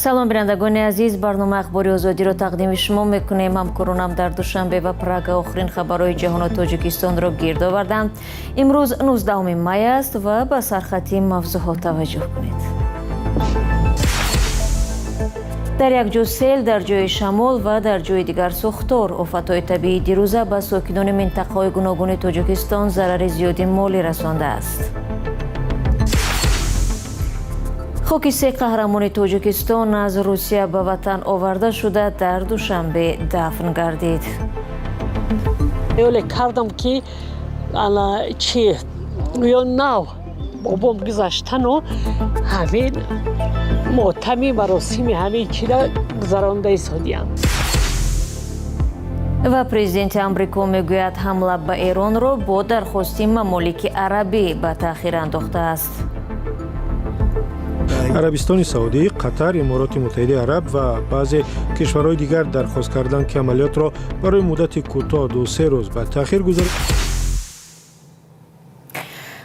Салом, бинандагони азиз. Барномаи Ахбори Озодиро тақдими шумо мекунем. Ҳамкоронам дар Душанбе ва Прага охирин хабарҳои ҷаҳону Тоҷикистонро гирд оварданд. Имрӯз 19 май аст ва ба сархати мавзӯъҳо таваҷҷӯҳ кунед. Дар як ҷо сел, дар ҷои шамол ва дар ҷои дигар сӯхтор. Офатҳои табиии дирӯза ба сокинони минтақаҳои гуногуни Тоҷикистон зарари зиёди молӣ расондааст. Хоки се қаҳрамони Тоҷикистон аз Русия ба ватан оварда шуда, дар Душанбе дафн гардид. Ёле кардам, ки ана чи ё нав бобом гузаштану ҳамин мотами маросими ҳамин чира гузаронда истодиям. Ва президенти Амрико мегӯяд, ҳамла ба Эронро бо дархости мамолики арабӣ ба таъхир андохтааст. Арабистони Саудӣ, Қатар, Имороти Муттаҳидаи Араб ва баъзе кишварҳои дигар дархост карданд, ки амалиётро барои муддати кӯтоҳ, 2-3 рӯз, ба таъхир гузор.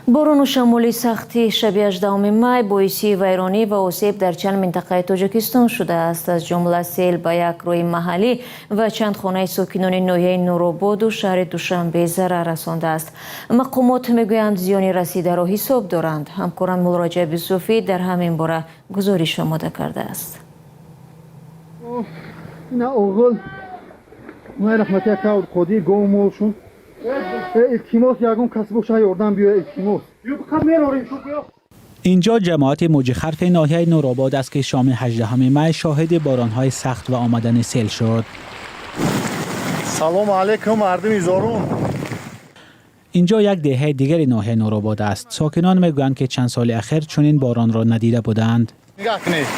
Борону шамоли сахти шаби 18 май боиси вайронӣ ва осеб дар чанд минтақаи Тоҷикистон шудааст. Аз ҷумла сел ба як роҳи маҳаллӣ ва чанд хонаи сокинони ноҳияи Нурободу шаҳри Душанбе зарар расондааст. Мақомот мегӯянд, зиёни расидаро ҳисоб доранд. Ҳамкорам Муллораҷаб Юсуфӣ дар ҳамин бора гузориш омода кардааст. Ина оғил раҳмати ака қодӣ говмолшун. Илтимос, ягон кас боша, ёрдам биё, илтимос. Инҷо ҷамоати Муҷихарфи ноҳияи Нуробод аст, ки шоми 18 май шоҳиди боронҳои сахт ва омадани сел шуд. Салому алайкум, мардуми Зорун. Инҷо як деҳаи дигари ноҳияи Нуробод аст. Сокинон мегӯянд, ки чанд соли ахир чунин боронро надида буданд. Нигаҳ кунед,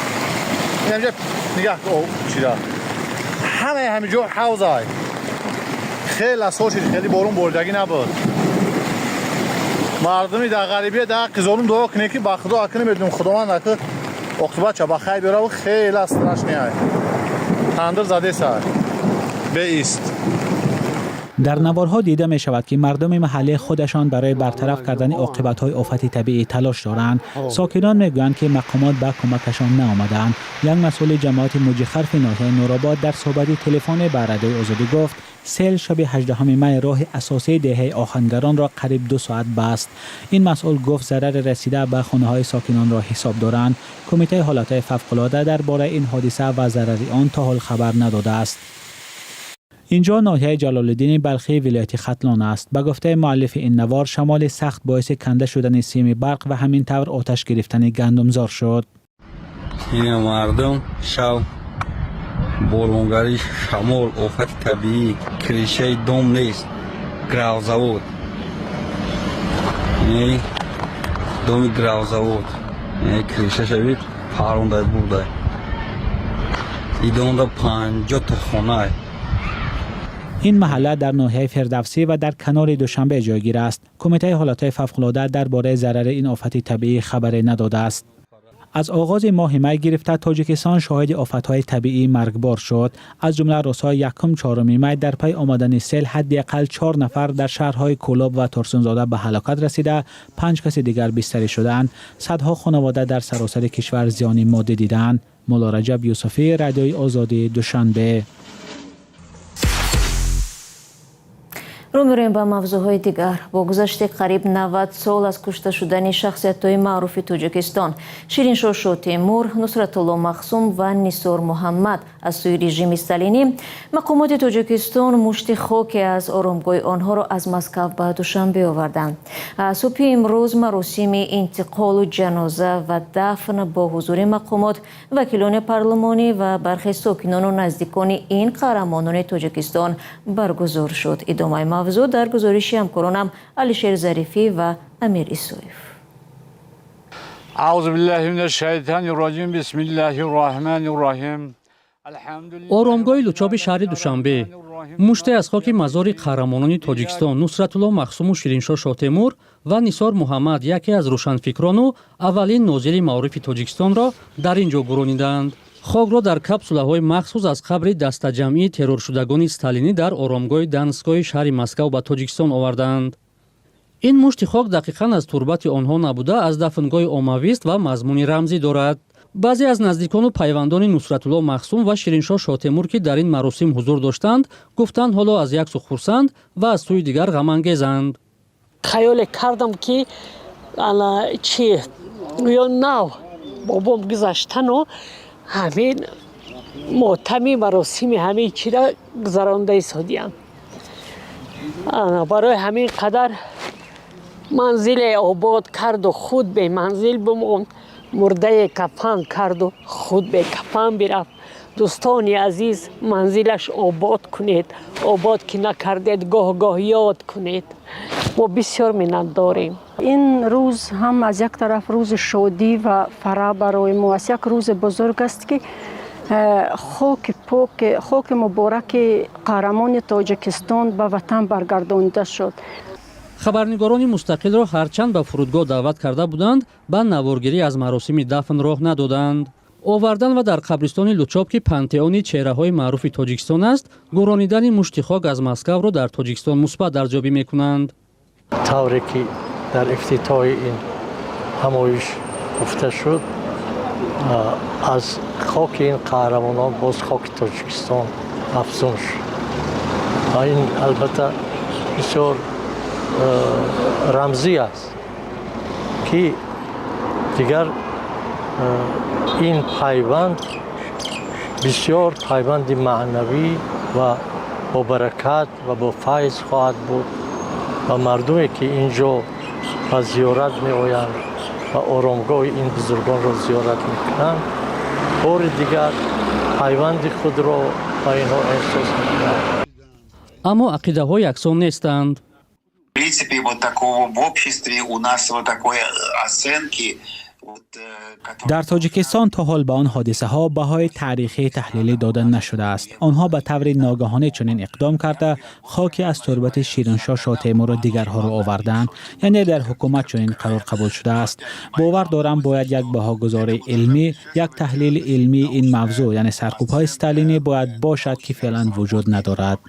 инҷа нигаҳ, чира ҳамаи ҳаминҷо ҳавзай. Хеле сол шид, хеле борон боридагӣ набуд. Мардуми дар ғарибия, дар ҳаққи Зорун дуо кунед, ки ба Худо ака намедонем, Худованд ака оқибатша ба хайр биёраву. Хеле страшный ай, тандир задесай беист. Дар наворҳо дида мешавад, ки мардуми маҳаллӣ худашон барои бартараф кардани оқибатҳои офати табиӣ талош доранд. Сокинон мегӯянд, ки мақомот ба кӯмакашон наомадаанд. Як масъули ҷамоати Муҷихарфи ноҳияи Нуробод дар суҳбати телефонӣ ба Радиои Озодӣ гуфт, сел шаби 18 май роҳи асосии деҳаи Оҳангаронро қариб 2 соат баст. Ин масъул гуфт, зарари расида ба хонаҳои сокинонро ҳисоб доранд. Кумитаи ҳолатҳои фавқулода дар бораи ин ҳодиса ва зарари он то ҳол хабар надодааст. Инҷо ноҳияи Ҷалолиддини Балхии вилояти Хатлон аст. Ба гуфтаи муаллифи ин навор, шамоли сахт боиси канда шудани сими барқ ва ҳамин тавр оташ гирифтани гандумзор шуд. Ина мардум, шав боронгарӣ, шамол, офати табиӣ, крышаи дом нест, гравзавод, доми гравзавод, крыша шави парондай бурдай. Идонда 50 та хонай. Ин маҳалла дар ноҳияи Фирдавсӣ ва дар канори Душанбе ҷойгир аст. Кумитаи ҳолатҳои фавқулода дар бораи зарари ин офати табиӣ хабаре надодааст. Аз оғози моҳи май гирифта Тоҷикистон шоҳиди офатҳои табиии маргбор шуд. Аз ҷумла рӯзҳои якум, чоруми май дар пай омадани сел ҳадди ақал чор нафар дар шаҳрҳои Кӯлоб ва Турсунзода ба ҳалокат расида, панҷ каси дигар бистарӣ шудаанд. Садҳо хонавода дар саросари кишвар зиёни моддӣ дидаанд. Муллораҷаб Юсуфӣ, Радиои Озодӣ, Душанбе. Рӯ меорем ба мавзӯъҳои дигар. Бо гузашти қариб 90 сол аз кушта шудани шахсиятҳои маъруфи Тоҷикистон Шириншоҳ Шотемур, Нусратулло Махсум ва Нисор Муҳаммад аз сӯи режими сталинӣ, мақомоти Тоҷикистон мушти хоке аз оромгоҳи онҳоро аз Москав ба Душанбе оварданд. Субҳи имрӯз маросими интиқолу ҷаноза ва дафн бо ҳузури мақомот, вакилони парлумонӣ ва бархе сокинону наздикони ин қаҳрамонони Тоҷикистон баргузор шуд. Идомаи мавзӯъ дар гузориши ҳамкоронам Алишер Зарифӣ ва Амир Исоев. أعوذ بالله من الشيطان الرجيم، بسم الله الرحمن الرحيم. Оромгоҳи Лучоби шаҳри Душанбе. Муште аз хоки мазори қаҳрамонони Тоҷикистон Нусратулло Махсуму Шириншоҳ Шотемур ва Нисор Муҳаммад, яке аз рӯшанфикрону аввалин нозири маорифи Тоҷикистонро дар ин ҷо гуронидаанд. Хокро дар капсулаҳои махсус аз қабри дастаҷамъии терроршудагони сталинӣ дар оромгоҳи Донской шаҳри Москав ба Тоҷикистон овардаанд. Ин мушти хок дақиқан аз турбати онҳо набуда, аз дафнгоҳи оммавист ва мазмуни рамзӣ дорад. Баъзе аз наздикону пайвандони Нусратулло Махсум ва Шириншоҳ Шотемур, ки дар ин маросим ҳузур доштанд, гуфтанд, ҳоло аз як сӯ хурсанд ва аз сӯи дигар ғамангезанд. Хаёле кардам, ки ана чи ё нав бобом гузаштану ҳамин мотами маросими ҳамин чира гузаронда истодиям. Барои ҳамин қадар манзиле обод карду худ беманзил бимонд, мурдае кафан карду худ бекафан бирафт. Дӯстони азиз, манзилаш обод кунед, обод ки накардед, гоҳ гоҳ ёд кунед. Мо бисёр миннатдорем. Ин рӯз ҳам аз як тараф рӯзи шодӣ ва фараҳ барои мо аст, як рӯзи бузург аст, ки хоки пок, хоки мубораки қаҳрамони Тоҷикистон ба ватан баргардонида шуд. Хабарнигорони мустақилро ҳарчанд ба фурудгоҳ даъват карда буданд, ба наворгирӣ аз маросими дафн роҳ надоданд. Овардан ва дар қабристони Лучоб, ки пантеони чеҳраҳои маъруфи Тоҷикистон аст, гӯронидани мушти хок аз Москавро дар Тоҷикистон мусбат арзёбӣ мекунанд. Тавре ки дар ифтитоҳи ин ҳамоиш гуфта шуд, аз хоки ин қаҳрамонон боз хоки Тоҷикистон афзун шуд ва ин албатта бисёр рамзӣ аст, ки дигар ин пайванд бисёр пайванди маънавӣ ва бобаракат ва бо файз хоҳад буд ва мардуме, ки ин ҷо ба зиёрат меоянд ва оромгоҳи ин бузургонро зиёрат мекунанд, бори дигар пайванди худро ба инҳо эҳсос мекунанд. Аммо ақидаҳо яксон нестанд. В принципе, вот такого в обществе у нас вот такой оценки. Дар Тоҷикистон то ҳол ба он ҳодисаҳо баҳои таърихии таҳлилӣ дода нашудааст. Онҳо ба таври ногаҳонӣ чунин иқдом карда, хоки аз турбати Шириншоҳ Шотемуру дигарҳоро оварданд, яъне дар ҳукумат чунин қарор қабул шудааст. Бовар дорам, бояд як баҳогузории илмӣ, як таҳлили илмии ин мавзӯъ, яъне саркӯбҳои сталинӣ, бояд бошад, ки феълан вуҷуд надорад.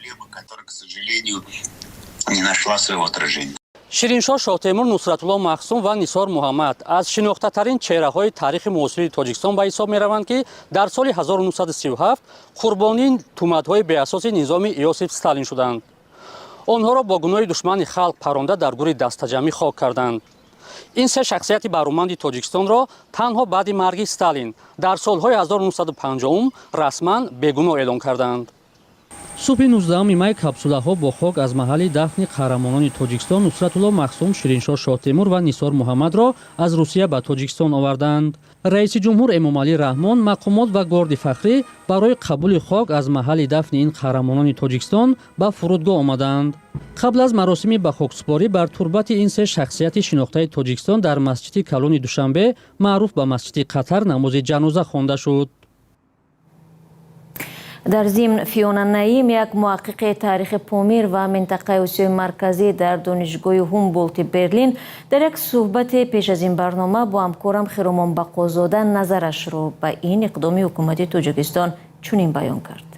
Не нашла своего отражения. Шириншоҳ Шоҳтемур, Нусратулло Махсум ва Нисор Муҳаммад аз шинохтатарин чеҳраҳои таърихи муосири Тоҷикистон ба ҳисоб мераванд, ки дар соли 1937 қурбонии туҳматҳои беасоси низоми Иосиф Сталин шуданд. Онҳоро бо гуноҳи душмани халқ паронда, дар гури дастаҷамӣ хок карданд. Ин се шахсияти бароманди Тоҷикистонро танҳо баъди марги Сталин дар солҳои 1950 расман бегуноҳ эълон карданд. Субҳи 19 май капсулаҳо бо хок аз маҳалли дафни қаҳрамонони Тоҷикистон Нусратулло Махсум, Шириншоҳ Шоҳтемур ва Нисор Муҳаммадро аз Русия ба Тоҷикистон оварданд. Раиси ҷумҳур Эмомалӣ Раҳмон, мақомот ва горди фахрӣ барои қабули хок аз маҳалли дафни ин қаҳрамонони Тоҷикистон ба фурудгоҳ омаданд. Қабл аз маросими ба хоксупорӣ бар турбати ин се шахсияти шинохтаи Тоҷикистон дар масҷиди калони Душанбе, маъруф ба масҷиди Қатар, намози ҷаноза хонда шуд. Дар зимн, Фиона Наим, як муҳаққиқи таърихи Помир ва минтақаи Осиёи Марказӣ дар Донишгоҳи Ҳумболти Берлин, дар як суҳбате пеш аз ин барнома бо ҳамкорам Хиромон Бақозода назарашро ба ин иқдоми ҳукумати Тоҷикистон чунин баён кард.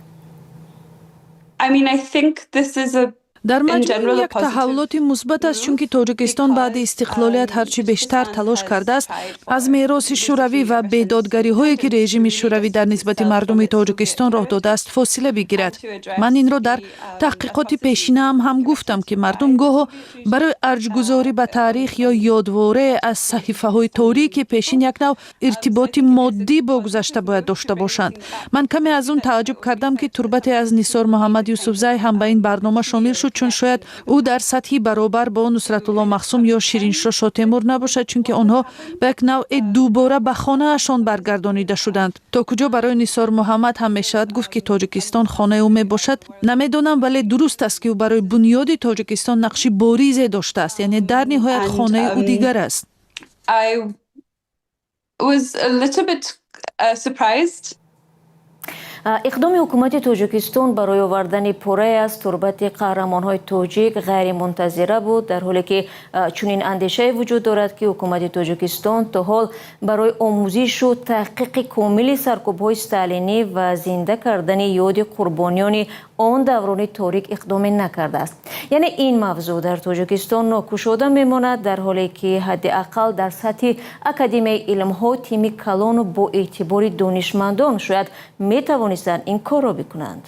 I mean, I think this is a Дар маҷмӯъ як таҳаввулоти мусбат аст, чунки Тоҷикистон баъди истиқлолият ҳарчи бештар талош кардааст аз мероси шӯравӣ ва бедодгариҳое, ки режими шӯравӣ дар нисбати мардуми Тоҷикистон роҳ додааст, фосила бигирад. Ман инро дар таҳқиқоти пешинаам ҳам гуфтам, ки мардум гоҳо барои арҷгузорӣ ба таърих ё ёдворе аз саҳифаҳои торики пешин як нав иртиботи моддӣ бо гузашта бояд дошта бошанд. Ман каме аз он тааҷҷуб кардам, ки турбате аз Нисор Муҳаммад Юсуфзай ҳам ба ин барнома шомил шуд, чун шояд ӯ дар сатҳи баробар бо Нусратулло Махсум ё Шириншоҳ Шотемур набошад, чунки онҳо ба як навъе дубора ба хонаашон баргардонида шуданд. То куҷо барои Нисор Муҳаммад ҳам мешавад гуфт, ки Тоҷикистон хонаи ӯ мебошад, намедонам, вале дуруст аст, ки ӯ барои бунёди Тоҷикистон нақши боризе доштааст, яъне дар ниҳоят хонаи ӯ дигар аст. I was a little bit surprised. Иқдоми ҳукумати Тоҷикистон барои овардани порае аз турбати қаҳрамонҳои тоҷик ғайримунтазира буд, дар ҳоле ки чунин андешае вуҷуд дорад, ки ҳукумати Тоҷикистон то ҳол барои омӯзишу таҳқиқи комили саркӯбҳои сталинӣ ва зинда кардани ёди қурбониёни Он даврони торик иқдоме накардааст. Яъне ин мавзӯъ дар Тоҷикистон нокушода мемонад, дар ҳоле ки ҳадди ақал дар сатҳи Академияи илмҳо тими калону бо эътибори донишмандон шояд метавонистанд ин корро бикунанд.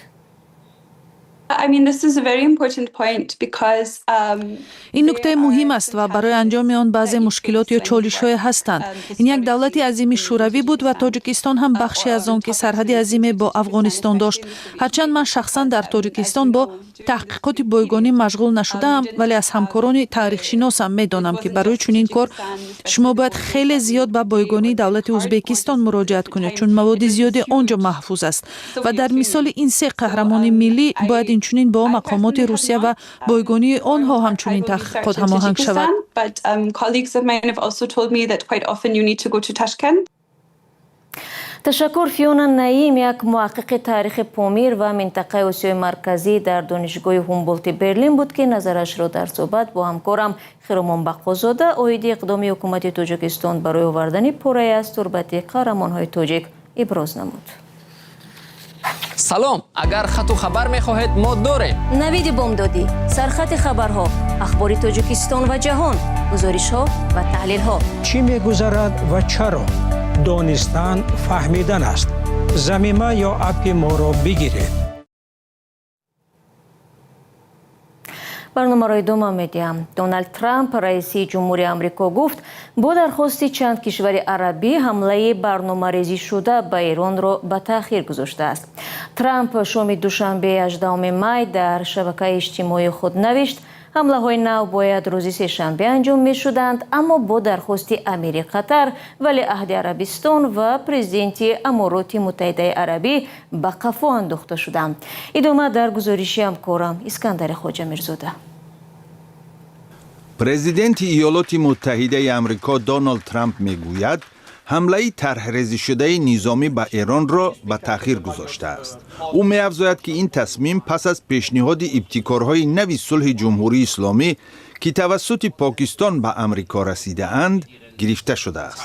Ин нуктаи муҳим аст ва барои анҷоми он баъзе мушкилот ё чолишҳое ҳастанд. Ин як давлати азими шӯравӣ буд ва Тоҷикистон ҳам бахше аз он, ки сарҳади азиме бо Афғонистон дошт. Ҳарчанд ман шахсан дар Тоҷикистон бо таҳқиқоти бойгонӣ машғул нашудаам, вале аз ҳамкорони таърихшиносам медонам, ки барои чунин кор шумо бояд хеле зиёд ба бойгонии давлати Ӯзбекистон муроҷиат кунед, чун маводи зиёде он ҷо маҳфуз аст. Ва дар мисоли ин се қаҳрамони миллӣ бояд инчунин бо мақомоти Русия ва бойгонии онҳо ҳамчунин таҳқиқот ҳамоҳанг шавад. Ташаккур. Фиона Наим, як муҳаққиқи таърихи Помир ва минтақаи Осиёи Марказӣ дар Донишгоҳи Ҳумболти Берлин буд, ки назарашро дар суҳбат бо ҳамкорам Хиромон Бақозода оиди иқдоми ҳукумати Тоҷикистон барои овардани порае аз турбати қаҳрамонҳои тоҷик иброз намуд. Салом, агар хату хабар мехоҳед, мо дорем. Навиди бомдодӣ, сархати хабарҳо, ахбори Тоҷикистон ва ҷаҳон, гузоришҳо ва таҳлилҳо. Чӣ мегузарад ва чаро? Донистан фаҳмидан аст. Замима ё аппи моро бигиред. Барномаро идома медиҳам. Доналд Трамп, раиси ҷумҳури Амрико, гуфт, бо дархости чанд кишвари арабӣ ҳамлаи барномарезишуда ба Эронро ба таъхир гузоштааст. Трамп шоми душанбе, 18 май, дар шабакаи иҷтимоии худ навишт: ҳамлаҳои нав бояд рӯзи сешанбе анҷом мешуданд, аммо бо дархости амири Қатар, валиаҳди Арабистон ва президенти Амороти Муттаҳидаи Арабӣ ба қафо андохта шуданд. Идома дар гузориши ҳамкорам Искандари Хоҷамирзода. Президенти Иёлоти Муттаҳидаи Амрико Доналд Трамп мегӯяд, ҳамлаи тарҳрезишудаи низомӣ ба Эронро ба таъхир гузоштааст. Ӯ меафзояд, ки ин тасмим пас аз пешниҳоди ибтикорҳои нави сулҳи Ҷумҳурии Исломӣ, ки тавассути Покистон ба Амрико расидаанд, гирифта шудааст.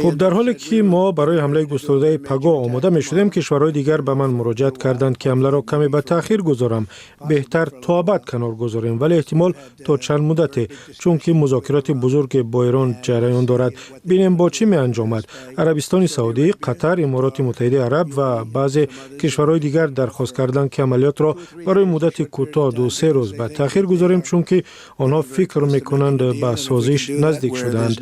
Хуб, дар ҳоле ки мо барои ҳамлаи густурдаи пагоҳ омода мешудем, кишварҳои дигар ба ман муроҷиат карданд, ки ҳамларо каме ба таъхир гузорам, беҳтар то абад канор гузорем, вале эҳтимол то чанд муддате, чунки музокироти бузурге бо Эрон ҷараён дорад. Бинем, бо чӣ меанҷомад. Арабистони Саудӣ, Қатар, Имороти Муттаҳидаи Араб ва баъзе кишварҳои дигар дархост карданд, ки амалиётро барои муддати кӯтоҳ, 2-3 рӯз, ба таъхир гузорем, чунки онҳо фикр мекунанд, ба созиш наздик шуданд.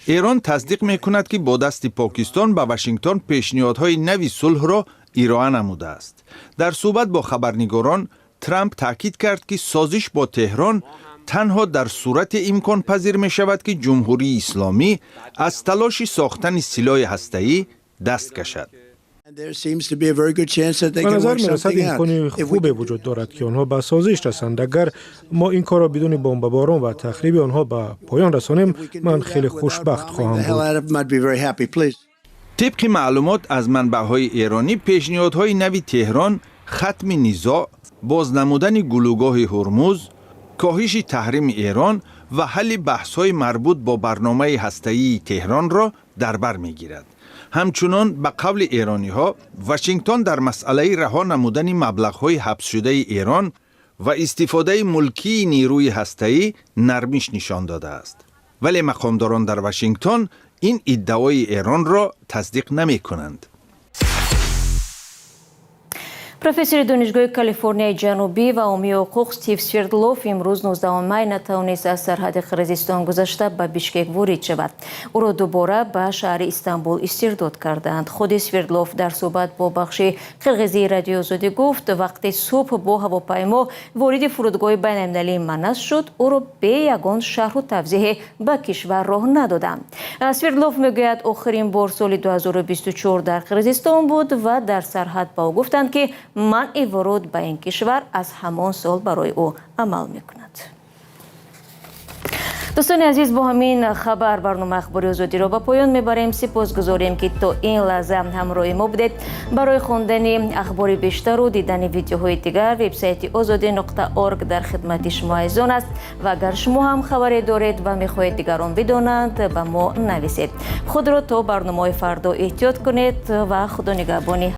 Эрон тасдиқ мекунад, ки бо дасти Покистон ба Вашингтон пешниҳодҳои нави сулҳро ироа намудааст. Дар суҳбат бо хабарнигорон Трамп таъкид кард, ки созиш бо Теҳрон танҳо дар сурате имконпазир мешавад, ки Ҷумҳурии Исломӣ аз талоши сохтани силоҳи ҳастаӣ даст кашад. Ба назар мерасад, имкони хубе вуҷуд дорад, ки онҳо ба созиш расанд. Агар мо ин корро бидуни бомбаборон ва тахриби онҳо ба поён расонем, ман хеле хушбахт хоҳам буд. Тибқи маълумот аз манбаъҳои эронӣ, пешниҳодҳои нави Теҳрон хатми низоъ, боз намудани гулӯгоҳи Ҳурмуз, коҳиши таҳрими Эрон ва ҳалли баҳсҳои марбут бо барномаи ҳастаии Теҳронро дар бар мегирад. Ҳамчунон, ба қавли эрониҳо, Вашингтон дар масъалаи раҳо намудани маблағҳои ҳабсшудаи Эрон ва истифодаи мулкии нерӯи ҳастаӣ нармиш нишон додааст, вале мақомдорон дар Вашингтон ин иддаои эронро тасдиқ намекунанд. Профессори Донишгоҳи Калифорнияи Ҷанубӣ ва ҳомии ҳуқуқ Стив Свердлов имрӯз, 19 май, натавонист аз сарҳади Қирғизистон гузашта ба Бишкек ворид шавад. Ӯро дубора ба шаҳри Истанбул истирдод кардаанд. Худи Свердлов дар суҳбат бо бахши қирғизии Радиои Озодӣ гуфт, вақти субҳ бо ҳавопаймо вориди фурудгоҳи байналмилалии Манас шуд, ӯро бе ягон шарҳу тавзеҳе ба кишвар роҳ надоданд. Свердлов мегӯяд, охирин бор соли 2024 дар Қирғизистон буд ва дар сарҳад ба ӯ гуфтанд, ки манъи воруд ба ин кишвар аз ҳамон сол барои ӯ амал мекунад. Дӯстони азиз, бо ҳамин хабар барномаи Ахбори Озодиро ба поён мебарем. Сипосгузорем, ки то ин лаҳза ҳамроҳи мо будед. Барои хондани ахбори бештару дидани видеоҳои дигар вебсайти озодӣ.орг дар хидмати шумо азизон аст. Ва агар шумо ҳам хабаре доред ва мехоҳед дигарон бидонанд, ба мо нависед. Худро то барномаҳои фардо эҳтиёт кунед ва Худо нигаҳбони.